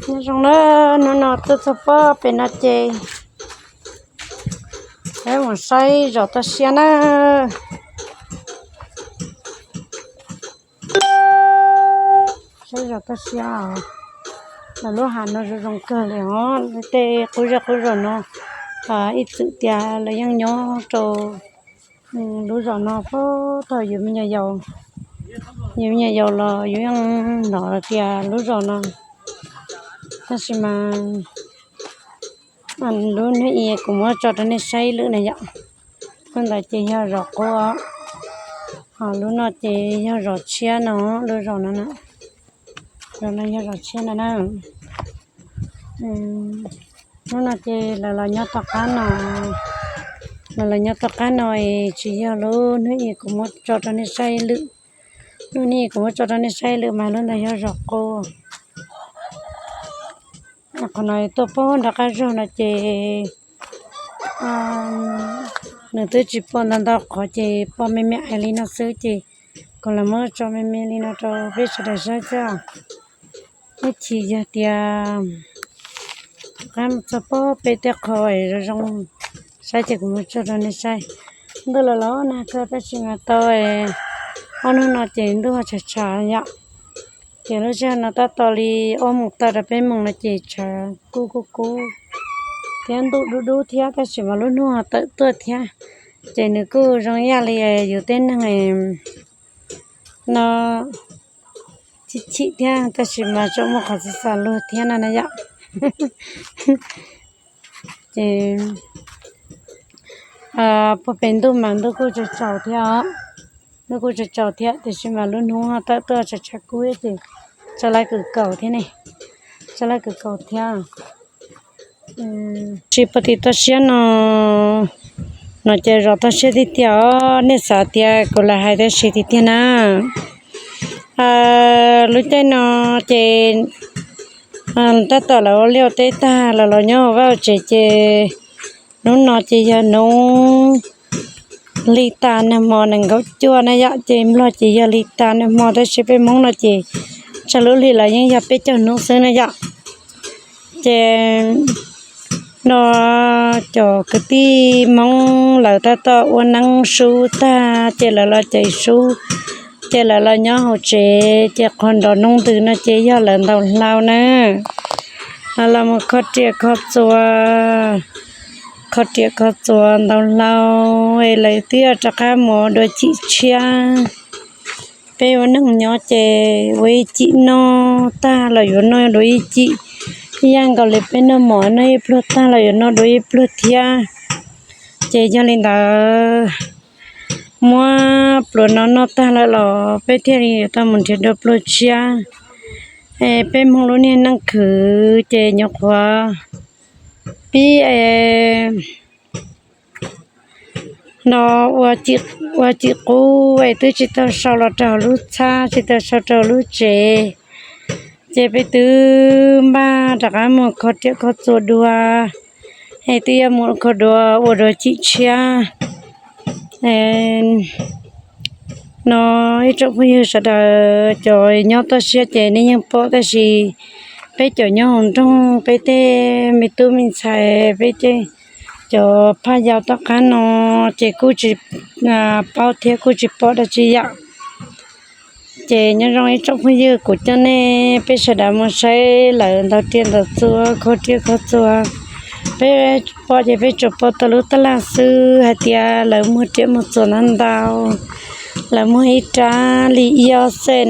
Nyob zoo na, hnub no tuaj txog pob pem no ces peb mus saib zos toj siab na. Saib zos toj siab os, lawv lub hav no zoo zoo kawg li os. Tej qub zej qub zos no ib txwm tias lawv yeej nyob rau lub zos no puag thaum yus me nyuam yaus, yus me nyuam yaus los yus yeej hnov tias lub zos no, tab sis mas lub hnub i kuv muab tso rau nej saib ib lwm na yom. Lub ntawd ces yog zos qub, ho lub no ces yog zos tshiab no, lub zos no, zos no yog zos tshiab no na. Hnub no ces lawv los nyob tom qab no, lawv los nyob tom qab no es tsis yog lub hnub i kuv muab tso rau nej saib ib lwm. Lub hnub i kuv muab tso rau nej saib ib lwm mas lub ntawd yog zos qub. Qhov no tuaj pob nram qab zog no ces nws twb tsis pom ntau ntau qhov ces pom me me ais li no xwb ces kuv los muab tso me me li no rau peb sawv daws saib xwb. Ib chim yog tias qab mus txog pob peb tej qho zoo zoo saib ces kuv muab tso rau nej saib. Ntuj los los nag kawg tab sis mas tau ob hnub no ces ntuj ho tshav tshav yom. Ces lub sij hawm no tab tom li ob moos tawm rau peb moos no ces tshav kub kub kub thiab ntuj dub dub thiab tab sis mas lub hnub ho tawm tuaj thiab. Ces nws kuj zoo ib yam li yus tej neeg no chim chim thiab tab sis mas tseem muaj qhov xav xav luag thiab no na yom. Ces puag pem ntuj mas ntuj kuj tsaus tsaus thiab os, ntuj kuj tsaus tsaus thiab tiam sis mas lub hnub ho tawm tuaj tshav tshav kub ces tshav laj kawg nkaus thiab ne, tshav laj kawg nkaus thiab. Tsis pom tim toj siab no, no ces zos toj siab tiag tiag os, nej xav tias kuv lam hais tab sis tiag tiag na. Lub caij no ces tab tom lawv ua liaj ua teb tag los los nyob hauv vaj hauv tsev ces hnub no ces yog hnub hli tas nag hmo nees nkaum cuaj na yom, ces Nplog ces yog hli tas nag hmo tab sis peb Hmoob no ces tsawg lub hlis los yeej yog peb caug hnub xwb na yom. Ces no cov kwv tij Hmoob lawv tab tom ua neeb sub tag ces lawv los cais sub, ces lawv los nyob hauv tsev ces qhov nrov noob ntws no ces yog lawv ntaus hlau na. Los mus kho riam kho txuas, kho riam kho txuas ntaus hlau es lawv twb rov qab mus dua cim tshiab. Peb ua neeg nyob ces ua ib cim noj tag los yuav noj dua ib cim, ib yam nkaus li peb noj mov noj ib pluag tag los yuav noj dua ib pluag thiab. Ces yog li ntawd muab pluas no noj tag lawm los peb thiaj li yuav tau mus nrhiav dua pluag tshiab. Peb Hmoob lub niag neej khwv ces nyuam qhuav pib no ua cim qub es twb tsis tau sau los rau lub txhab, tsis tau sau rau lub tsev. Ces peb twb npaj rov qab mus kho riam kho txuas dua, es twb yuav mus kho dua ua dua cim tshiab. No ib tsoom phooj ywg sawv daws cov nyob toj siab ces nej yeej paub tab sis peb cov nyob hauv nroog peb tej me tub me ntxhais peb tej cov phaj yau tom qab no ces kuj tsis paub thiab kuj tsis pom dab tsi yom. Ces nyob zoo ib tsoom phooj ywg, kuv coj nej peb sawv daws mus saib lawv ntaus riam ntaus txuas, kho riam kho txuas. Peb pom ces peb tsuas pom tau lub tab laj xwb hais tias lawv muag riam muag txuas ntau ntau. Lawv muag ib rab li ib ob xeem,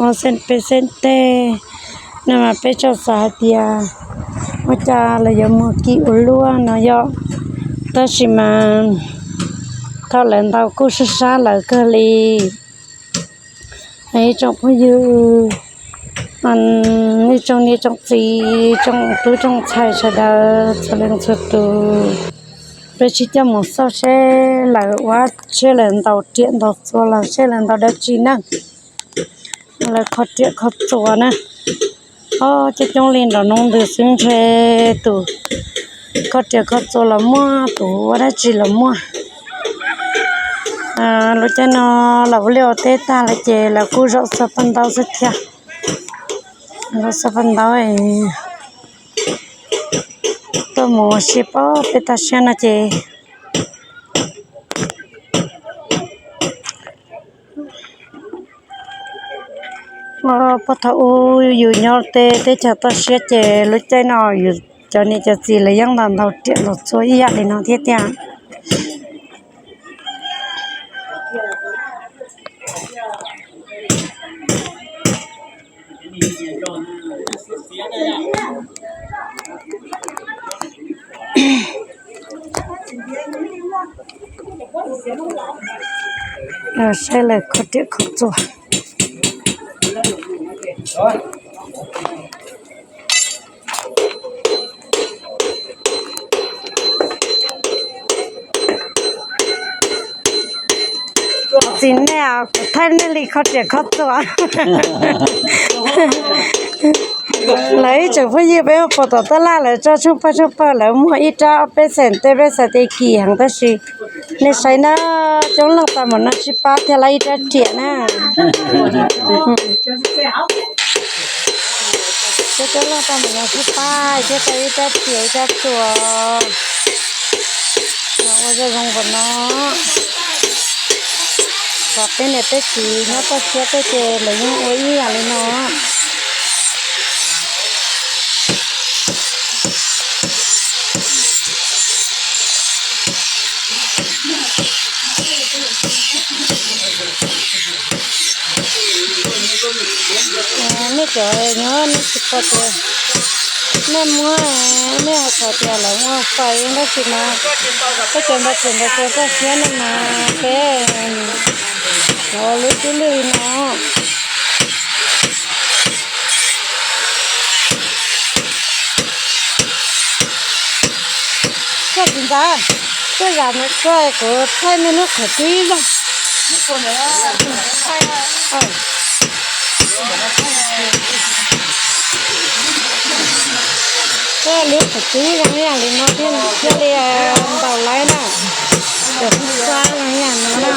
ob xeem peb xeem teg no mas peb tsuas xav hais tias ua cas lawv yuav muag kim ua luaj no yom. Tab sis mas thaum lawv ntaus kuj sab sab lawv kawg li. Ib tsoom phooj ywg, ib tsoom niam tsoom txiv, tsoom tub tsoom ntxhais sawv daws txhua leej txhua tus, peb sib coj mus xauj seb lawv ua, seb lawv ntaus riam ntaus txuas los seb lawv ntaus dab tsi na. Lawv kho riam kho txuas na, coob coob li nrov noob ntws xwb ntshe tus kho riam kho txuas los muaj, tus ua dab tsi los muaj. Lub caij no lawv ua liaj ua teb tag lawm ces lawv kuj zaum txog paj ntaub xwb thiab. Los xav pab ntawd tuaj mus ua si pab peb toj siab no ces puag thaum ub yus nyob tej teb chaws toj siab ces lub caij no yus cov niam cov txiv lawv yeej ntaus ntaus riam ntaus txhua ib yam li no thiab tiag. Saib lawv kho riam kho txuas. Txiv nej, kuv thaij nej li kho riam kho txuas. Lawv ib tsoom phooj ywg peb mus pom tom taj laj lawv tso tshooj pawg tshooj pawg lawv muag ib rab ob peb xees tej peb xees tej kim heev tab sis nej saib na, coob leej tau mus no sib pab thiaj tau ib rab riam na. Coob leej tau mus no sib pab thiaj tau ib rab riam ib rab txuas. Ua zoo zoo npaum no. Peb niam peb txiv nyob toj siab tej ces lawv yeej ua ib yam li no. Nej cov nyob nej tsis pom tias nej muab, nej hais tias lawv muab fais tab sis mas peb cov npaj tseem npaj tseem toj siab no mas peb ua lub cib lwj li no. Koj txiv ntxawm, koj zam koj kuv thaij nej lub qhov tib zoo. Koj lub qhov tib zoo ib yam li no thiaj li ntaus laib na. Cov xib xab zoo ib yam no na.